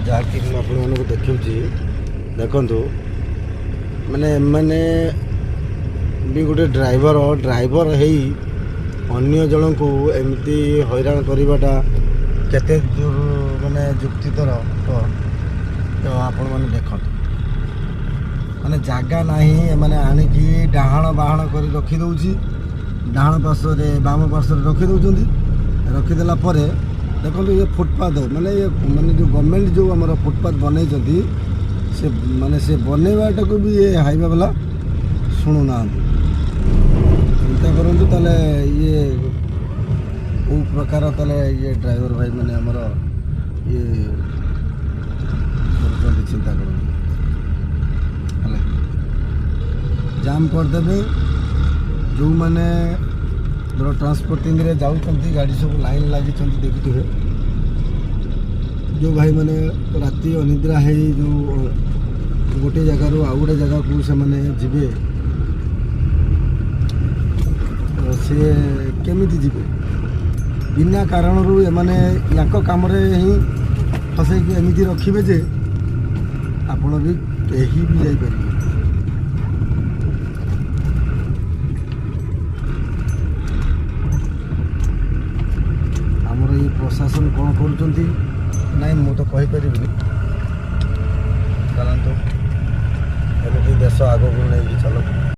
ଯାହାକି ମୁଁ ଆପଣମାନଙ୍କୁ ଦେଖାଉଛି, ଦେଖନ୍ତୁ। ମାନେ ଏମାନେ ବି ଗୋଟେ ଡ୍ରାଇଭର, ଡ୍ରାଇଭର ହେଇ ଅନ୍ୟ ଜଣଙ୍କୁ ଏମିତି ହଇରାଣ କରିବାଟା କେତେ ଦୂର ମାନେ ଯୁକ୍ତିତର? ତ ଆପଣମାନେ ଦେଖନ୍ତୁ, ମାନେ ଜାଗା ନାହିଁ, ଏମାନେ ଆଣିକି ଡାହାଣ ବାହାଣ କରି ରଖିଦେଉଛି। ଡାହାଣ ପାର୍ଶ୍ୱରେ, ବାମ ପାର୍ଶ୍ୱରେ ରଖିଦେଉଛନ୍ତି। ରଖିଦେଲା ପରେ ଦେଖନ୍ତୁ, ଇଏ ଫୁଟପାଥ୍, ମାନେ ଇଏ ମାନେ ଯେଉଁ ଗଭର୍ଣ୍ଣମେଣ୍ଟ ଯେଉଁ ଆମର ଫୁଟପାଥ୍ ବନେଇଛନ୍ତି, ସେ ମାନେ ସେ ବନେଇବାଟାକୁ ବି ଇଏ ହାଇୱା ବାଲା ଶୁଣୁନାହାନ୍ତି। ଚିନ୍ତା କରନ୍ତୁ, ତାହେଲେ ଇଏ କେଉଁ ପ୍ରକାର? ତାହେଲେ ଇଏ ଡ୍ରାଇଭର ଭାଇମାନେ ଆମର ଇଏ କରୁଛନ୍ତି, ଚିନ୍ତା କରନ୍ତୁ। ହେଲା, ଜାମ୍ କରିଦେବେ। ଯେଉଁମାନେ ଧର ଟ୍ରାନ୍ସପୋର୍ଟିଂରେ ଯାଉଛନ୍ତି, ଗାଡ଼ି ସବୁ ଲାଇନ୍ ଲାଗିଛନ୍ତି, ଦେଖୁଥିବେ। ଯେଉଁ ଭାଇମାନେ ରାତି ଅନିଦ୍ରା ହେଇ ଯେଉଁ ଗୋଟେ ଜାଗାରୁ ଆଉ ଗୋଟେ ଜାଗାକୁ ସେମାନେ ଯିବେ, ତ ସିଏ କେମିତି ଯିବେ? ବିନା କାରଣରୁ ଏମାନେ ୟାଙ୍କ କାମରେ ହିଁ ଫସେଇକି ଏମିତି ରଖିବେ ଯେ ଆପଣ ବି କେହି ବି ଯାଇପାରିବେ। ଆମର ଏଇ ପ୍ରଶାସନ କ'ଣ କରୁଛନ୍ତି ନାଇଁ, ମୁଁ ତ କହିପାରିବିନି। ଚାଲନ୍ତୁ, ଏମିତି ଦେଶ ଆଗକୁ ନେଇକି ଚାଲ।